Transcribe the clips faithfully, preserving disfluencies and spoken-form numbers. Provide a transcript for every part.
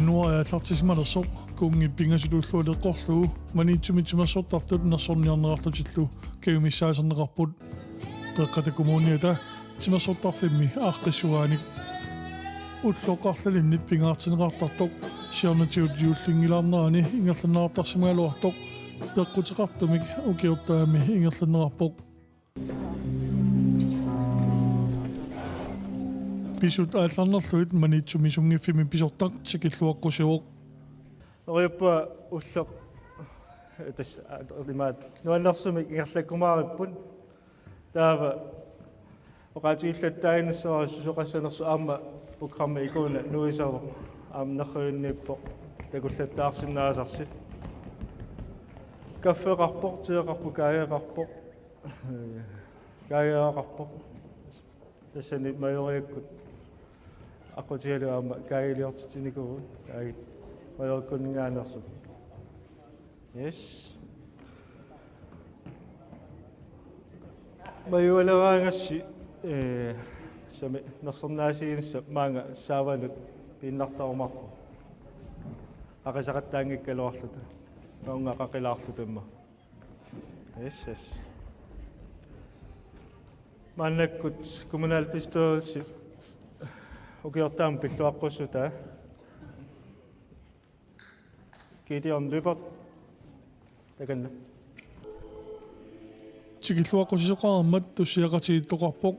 Nuua aallartissimalersoq kuunngip pingasut ullualeqqorlugu Maniitsumi timersortartut nersorniarnerarlutillu kajumissaaserneqarput. Qeqqata Kommuniata timersortarfimmi aaqqissuaanik. Ulloq arlalinnit pingaartinneqartartoq siornatigut juullinngilaarnerani ingerlanneqartarsimagaluartoq peqquteqartumik ukiortaami ingerlanneqarpoq. Pisut aallarnerlugit Maniitsumi sunngiffimmi pisortaq tikilluaqqusivoq. Neriuppunga ulloq tassa imaat nuannersumik ingerlakkumaaripput. Taava oqaatigillattaaginnassavara susoqassanersoq aamma programmi ikuuna nuisavoq aamma nerrivinniippoq takullattaarsinnaasarsi. Kaffeqarpoq, teeqarpoq, kaageqarpoq. Kaageqarpoq. Tassani Majoriakkut aqqutigalugu aamma kaagiliortitsinikuuvugut kaagit Majorikkunninngaanneersut. Yes. Majualeraangassi ee sami nersornaasiinissaq maanga saavanut piinnartarumaarpoq. Aqisaqattaanngikkaluarluta. Maunga qaqilaarluta imma. Yes, yes. Maannakkut kommunalbestyrelse ukiortaami pilluaqqussutaa. Gideon Lyberth. Takanna. Tikilluaqqusisoqarmat tussiaqatigiittoqarpoq.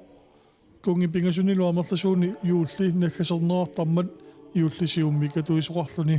Kuunngip pingasunilu amerlasuuni juulli naggaserneqartarmat juullisiummi katuisoqarluni.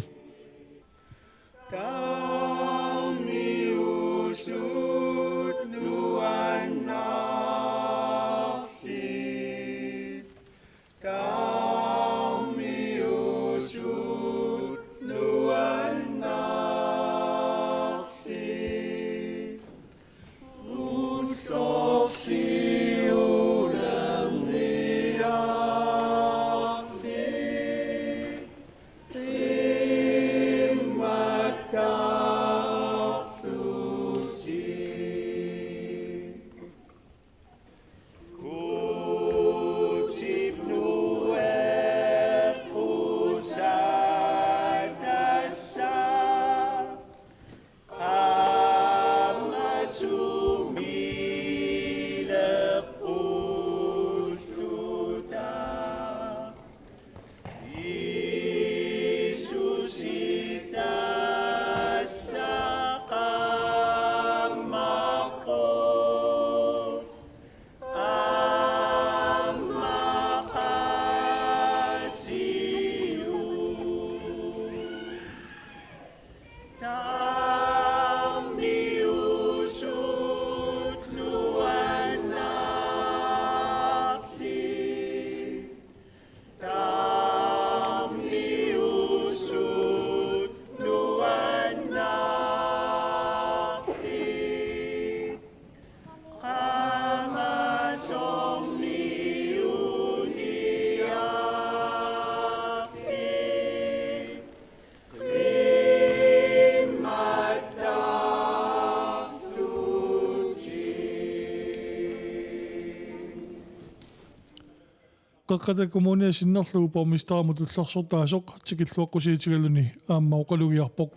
Qeqqata Kommunia sinnerlugu borgmesterimut ullorsortaasoq tikilluaqqusiitigaluni aamma oqalugiarpoq.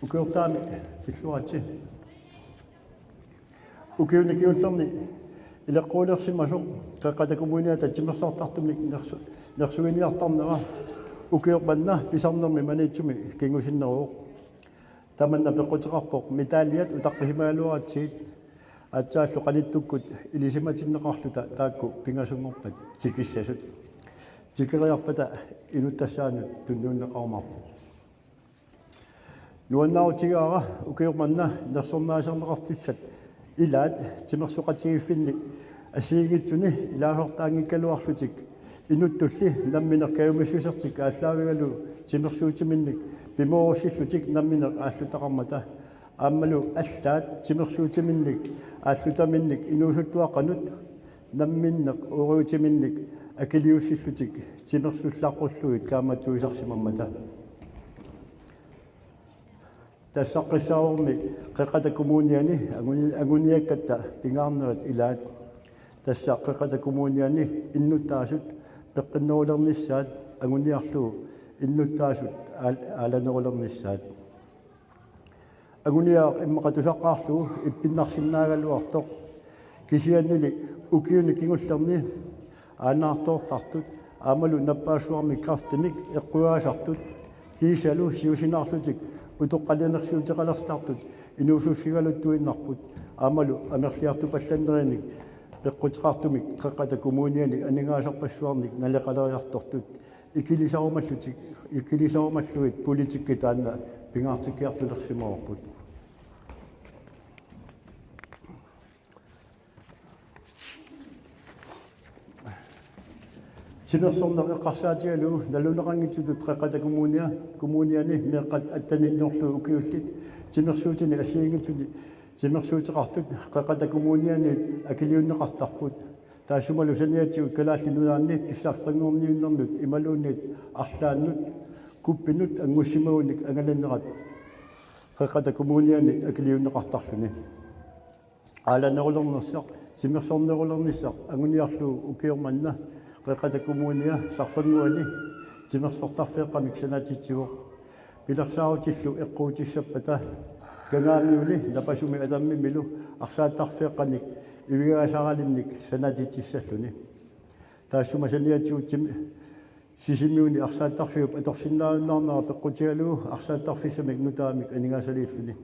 Ukiortaami pilluaritsi. Ukiuni kingullerni ileqquulersimasoq Qeqqata Kommuniata timersortartumik nersu-, nersuiniartarnera ukioq manna pisarnermi Maniitsumi kingusinneruvoq. Tamanna peqquteqarpoq medaljat utaqqisimagaluaratsigit, aatsaallu qanittukkut ilisimatinneqarluta taakku pingasunngorpat tikissasut. Tikeriarpata inuttassaanut tunniunneqarumaarpoq. Nuannaarutigaara ukioq manna nersornaaserneqartussat ilaat timersoqatigiiffinni assigiinngitsuni ilaasortaanngikkaluarlutik inuttulli nammineq kajumissusertik aallaavigalugu timersuutiminnik pimoorussillutik nammineq aalluttaqarmata aammalu allaat timersuutiminnik aallutaminnik inuusuttuaqqanut namminneq uuriutiminnik akiliussillutik timersullaqqullugit kaammattuisarsimammata. Tassaqqissaavormi Qeqqata Kommuniani anguni-, anguniakkatta pingaarnerit ilaat. Tassa Qeqqata Kommuniani innuttaasut peqqinnerulernissaat anguniarlugu innuttaasut aal-, aalanerulernissaat. Anguniagaq immaqa tusaqqaarlugu ippinnarsinnaagaluartoq, kisiannili ukiuni kingullerni aanaartoortartut aammalu nappaassuarmik kræftimik eqqugaasartut kiisalu siusinaarlutik utoqqalinersiuteqalertartut inuusussigaluttuinnarput aammalu amerliartupallannerinik peqquteqartumik Qeqqata Kommuniani aningaasarpassuarnik naleqaleriartortut ikilisarumallugit, ikilisarumallugit politikkit taanna pingaartikkiartulersimavarput. Timersorneq eqqarsaatigalugu naluneqanngitsutut Qeqqata Kommunia, Kommuniani meeqqat atteniinnerlugu ukiullit timersuutini assigiinngitsuni timersuuteqartut Qeqqata Kommuniani akiliunneqartarput. Taassumalu saniatigut Kalaallit Nunaanni pissartanngorniunnernut imaluunniit arlaannut kuppinut anngussimagunik angalanerat Qeqqata Kommuniani akiliunneqartarluni. Aalanerulernersaq, timersornerulernissaq anguniarlugu ukioq manna Qeqqata Kommunia sarfannguani timersortarfeeqqamik sanaatitsivoq. Pilersaarutillu eqquutissappata Kangaamiuni Napasumi Atammimilu arsaattarfeeqqanik ivigaasaralinnik sanaatitsissalluni. Taassuma saniatigut Sisimiuni arsaattarfiup atorsinnaajunnaarnera peqqutigalugu arsaattarfissamik nutaamik aningaasaliilluni.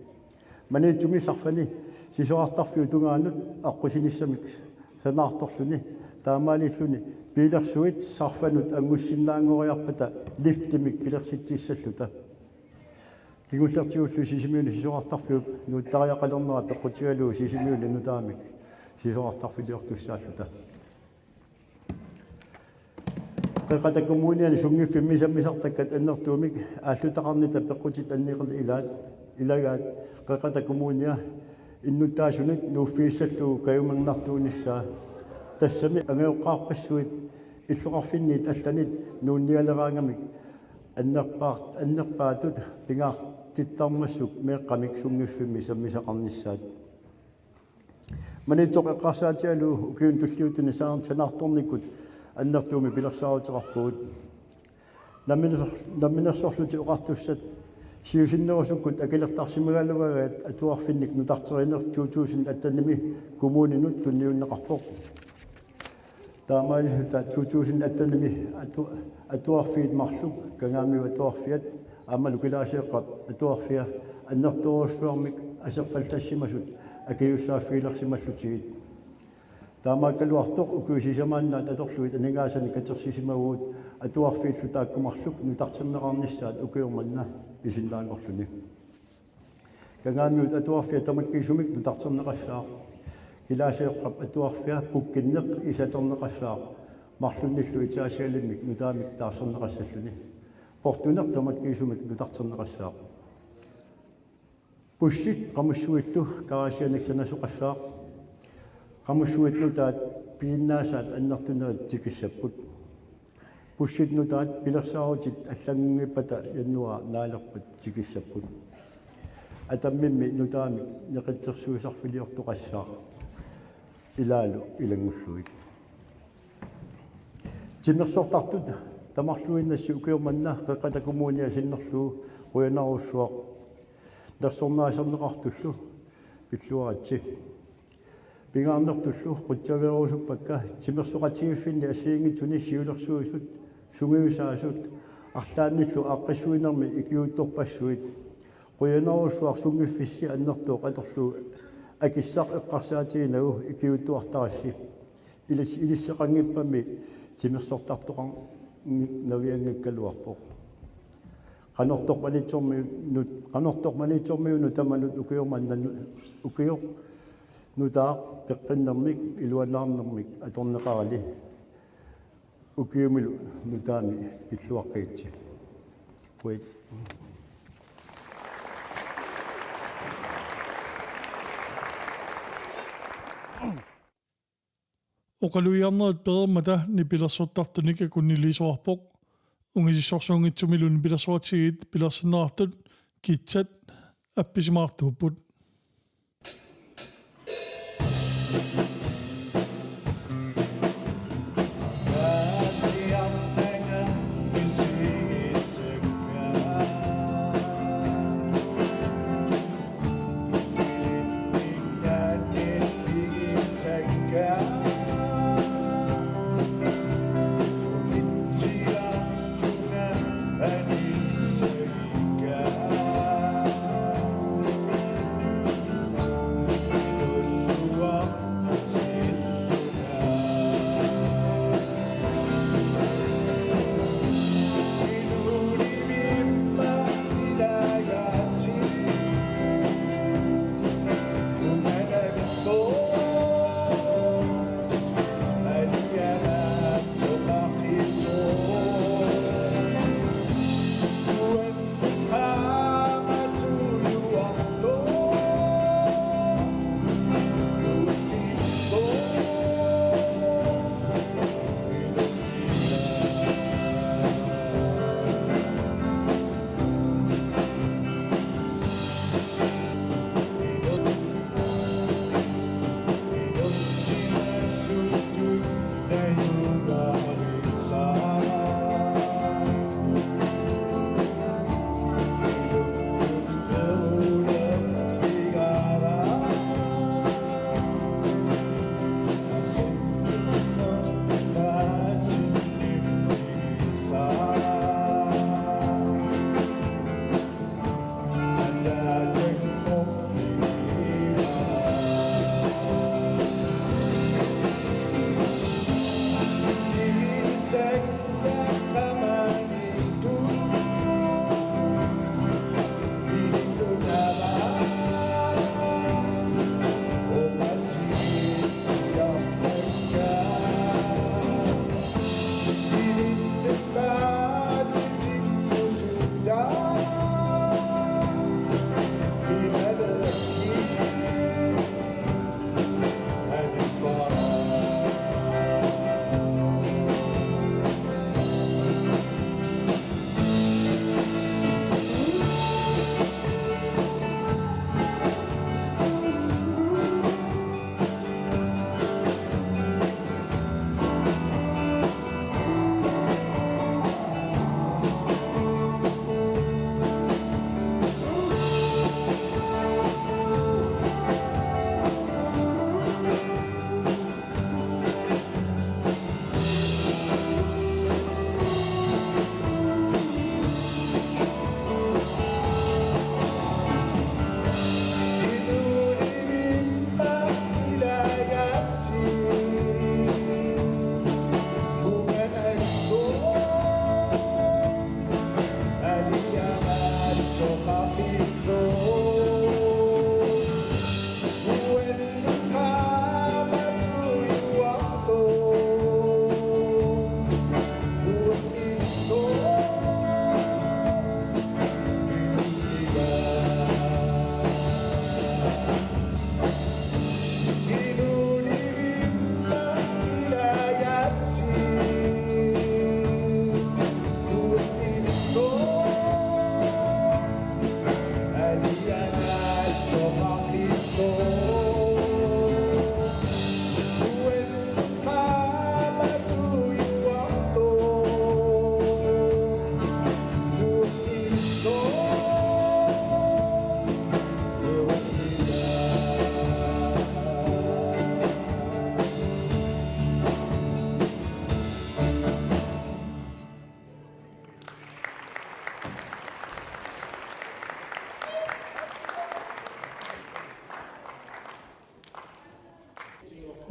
Maniitsumi sarfani sisorartarfiup tungaanut aqqusinissamik sanaartorluni, taamaalilluni pilersuit sarfanut anngussinnaanngoriarpata liftimik pilersitsissalluta. Kingullertigullu Sisimiuni sisorartarfiup nuuttariaqalernera peqqutigalugu Sisimiuni nutaamik sisorartarfiliortussaalluta. Qeqqata Kommuniani sunngiffimmi sammisartakkat annertuumik aallutaqarnita peqqutit annikilaat, ilagaat Qeqqata Kommunia innuttaasunit nuuffigissallugu kajumernartuunissaa. Tassami angajoqqaarpassuit illoqarfinniit allanit nuunnialeraangamik annerpaar-, annerpaatut pingaartittarmassuk meeqqamik sunngiffimmi sammisaqarnissaat. Maniitsoq eqqarsaatigalugu ukiuni tulliuttuni saan-, sanaartornikkut annertuumik pilersaaruteqarpugut. Namminerso-, Namminersorlutik Oqartussat siusinnerusukkut akilertarsimagaluagaat atuarfinnik nutarterineq to tusind attenimi kommuninut tunniunneqarpoq. Taamaalilluta to tusind attenimi atu-, atuarfiit marluk, Kangaamiut Atuarfiat aammalu Kilaaseeqqap Atuarfia annertoorujussuarmik aserfaltassimasut akisussaaffigilersimallutigit. Taamaakkaluartoq ukiut sisamaannaat atorlugit aningaasanik katersisimavugut atuarfiillu taakku marluk nutarterneqarnissaat ukioq manna pisinnaanngorluni. Kangaamiut Atuarfia tamakkiisumik nutarterneqassaaq. Kilaaseeqqap Atuarfia pukkinneq isaterneqassaaq. Marlunnillu etagealimmik nutaamik taarserneqassalluni. Portuneq tamakkiisumik nutarterneqassaaq. Bussit qamussuillu garaasianik sanasoqassaaq. Qamussuit nutaat piginnaasaat annertunerit tikissapput. Bussit nutaat pilersaarutit allanngunngippata januaarip naalerpat tikissapput. Atammimmi nutaamik neqitsersuisarfiliortoqassaaq ilaalu ilanngullugit. Timersortartut tamarluinnassi ukioq manna Qeqqata Kommunia sinnerlugu qujanarujussuaq. Nersornaaserneqartullu pilluaritsi. Pingaarnertullu qutsaveerusuppakka timersoqatigiiffinni assigiinngitsuni siulersuisut, sungiusaasut, arlaannillu aaqqissuinermi ikiuuttorpassuit. Qujanarujussuaq sunngiffissi annertooq atorlugu akissaq eqqarsaatiginagu ikiuuttuartarissi. Ilis-, ilisseqanngippammi timersortartoqarnavianngikkaluarpoq. Qanortoq Maniitsormiunut, Qanortoq Maniitsormiunut tamanut ukioq manna nu-, ukioq nutaaq peqqinnermik iluanaarnermik atorneqarali ukiumilu nutaami pilluaqqigitsi. Qujanaq. Oqalugiarnerit pereermata nipilersortartunik akunniliisoqarpoq. Ungasissorsuunngitsumillu nipilersortigiit pilersinneqartut kitsat appisimaartuupput.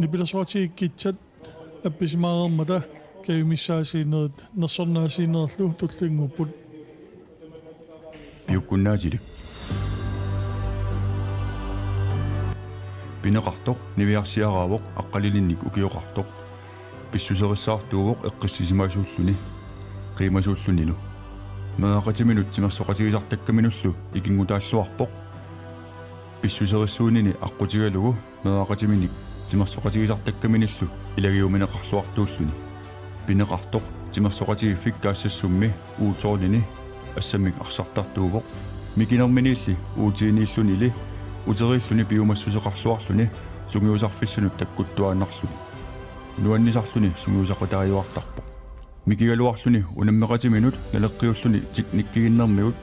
Nipilersuartigut kitsat appisimaareermata kajumissaasiinerit nersornaasiinerlu tullinnguupput. Piukkunnaatilik. Pineqartoq niviarsiaraavoq aqqalilinnik ukioqartoq. Pissuserissaartuuvoq eqqissisimaasuulluni, qiimasuullunilu. Meeraqatiminut timersoqatigisartakkaminullu ikinngutaalluarpoq. Pissuserissuunini aqqutigalugu meeraqatiminik timersoqatigisartakkaminillu ilagiumineqarluartuulluni. Pineqartoq timersoqatigiiffik kaassassummi U tolv-ini assammik arsartartuuvoq. Mikinerminiilli U ti-niillunili uteriilluni piumassuseqarluarluni sungiusarfissanut takkuttuaannarluni. Nuannisarluni sungiusaqataajuartarpoq. Mikigaluarluni unammeqatiminut naleqqiulluni teknikkiginnermigut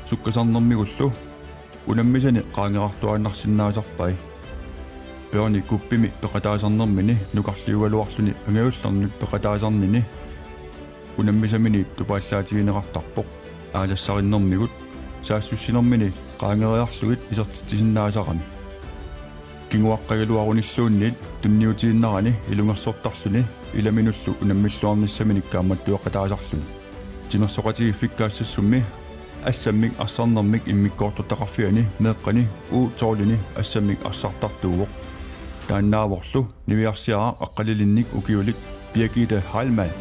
sukkasarnermigullu unammisani qaangerartuaannarsinnaasarpai. Børni Kuppimi peqataasarnermini nukarliugaluarluni angajullerni peqataasarnini unammisaminiit tupaallaatigineqartarpoq. Aalassarinnermigut saassussinermini qaangeriarlugit isertitsisinnaasarami. Kinguaqqagaluarunilluunniit tunniutiinnarani ilungersortarluni ilaminullu unammilluarnissaminik kaammattueqataasarluni. Timersoqatigiiffik kaassassummi assammik arsarnermik immikkoortortaqarfiani meeqqani U tolv-ini assammik arsartartuuvoq. Taannaavorlu niviarsiaraq aqqalilinnik ukiulik Birgitte Heilmann.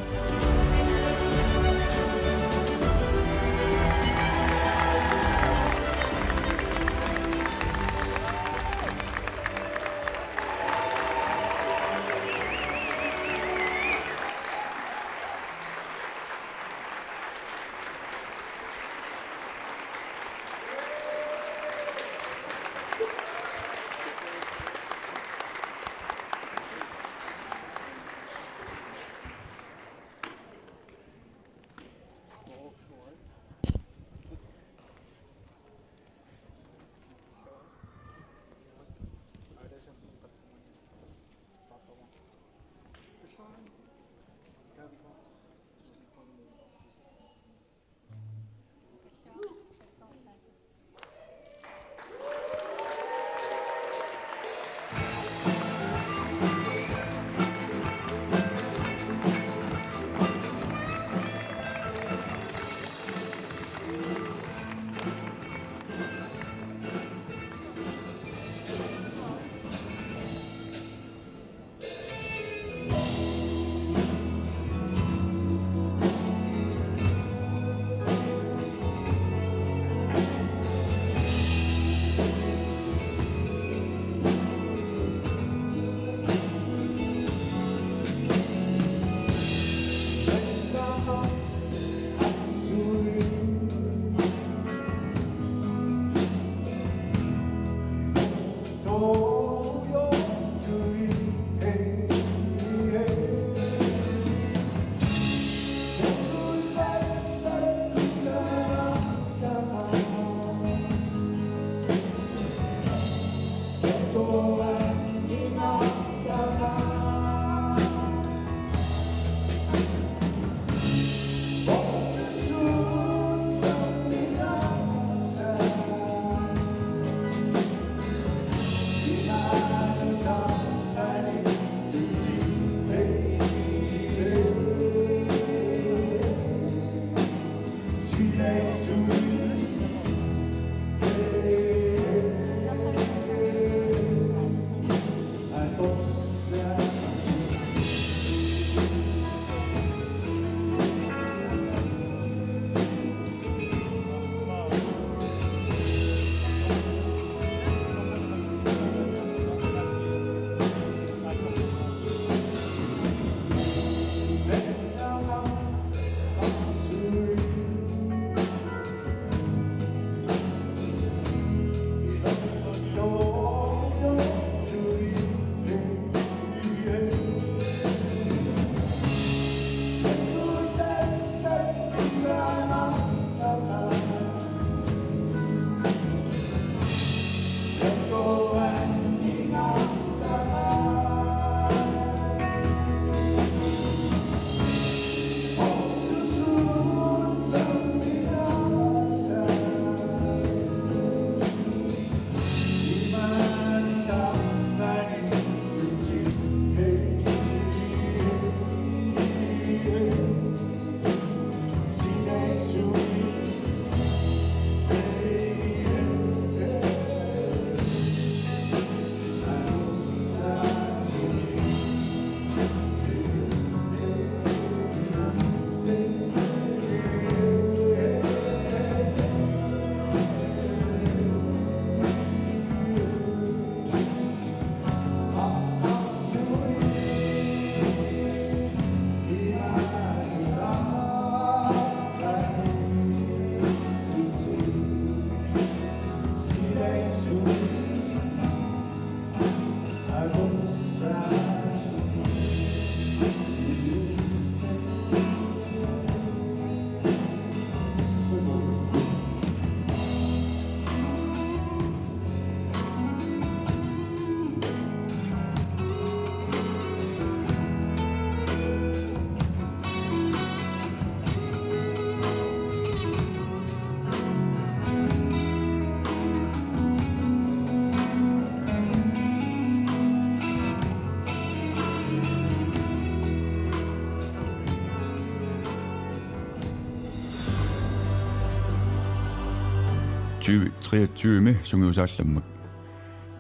tyve treogtyve-mi sungiusaallammak.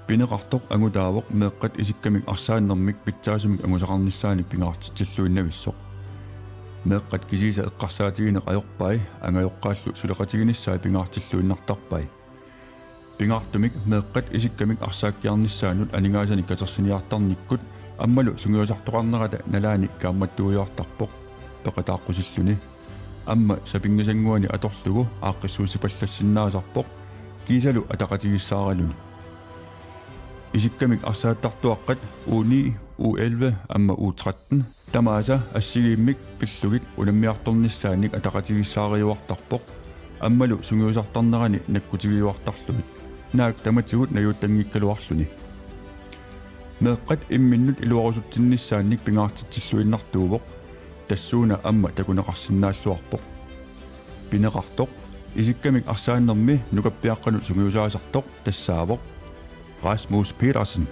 Pineqartoq angutaavoq meeqqat isikkamik arsaannermik pitsaasumik angusaqarnissaanik pingaartitsilluinnavissoq. Meeqqat kisiisa eqqarsaatigineq ajorpai, angajoqqaallu suleqatiginissaat pingaartilluinnartarpai. Pingaartumik meeqqat isikkamik arsaakkiarnissaannut aningaasanik katersiniartarnikkut aammalu sungiusartoqarnerata nalaani kaammattuujuartarpoq peqataaqqusilluni. Aamma sapinngisannguani atorlugu aaqqissuussipallassinnaasarpoq kiisalu ataqatigiissaaraluni. Isikkamik arsaattartuaqqat U ni, U elleve aamma U tretten tamaasa assigiimmik pillugit unammiartornissaannik ataqatigiissaariuartarpoq aammalu sungiusartarnerani nakkutigiuartarlugit, naak tamatigut najuuttanngikkaluarluni. Meeqqat imminnut iluarusutsinnissaannik pingaartitsilluinnartuuvoq, tassuuna aamma takuneqarsinnaalluarpoq. Pineqartoq isikkamik arsaannermi nukappiaqqanut sungiusaasartoq tassaavoq Rasmus Petersen.